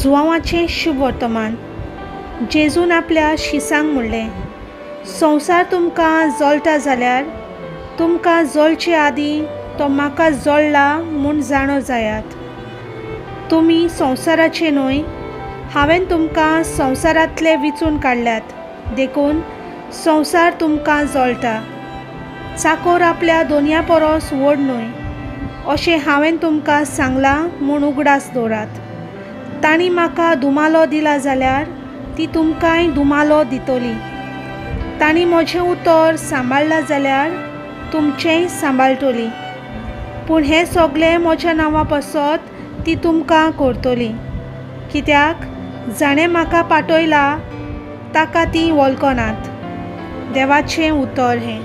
जुवांवाचें शुभ वर्तमान. जेजून आपल्या शिसांक म्हणलें, संवसार तुमकां जळटा जाल्यार तुमकां जळचे आदीं तो म्हाका जळ्ळा म्हूण जाणो जायात. तुमी संवसाराचे न्हय, हांवें तुमकां संवसारांतले विंचून काडल्यात, देखून संवसार तुमकां जळटा. चाकोर आपल्या दोनया परस व्हड न्हय अशें हांवें तुमकां सांगलां म्हूण उगडास दवरात. तांणी म्हाका दुमालो दिला जाल्यार ती तुमकांय दुमालो दितली. तांणी म्हजें उतर सांबाळ्ळां जाल्यार तुमचेंय सांबाळटली. पूण हें सगलें म्हज्या नांवा पासत ती तुमकां करतली, कित्याक जाणें म्हाका पाठयला ताका तीं वळखनात. देवाचें उतर हें.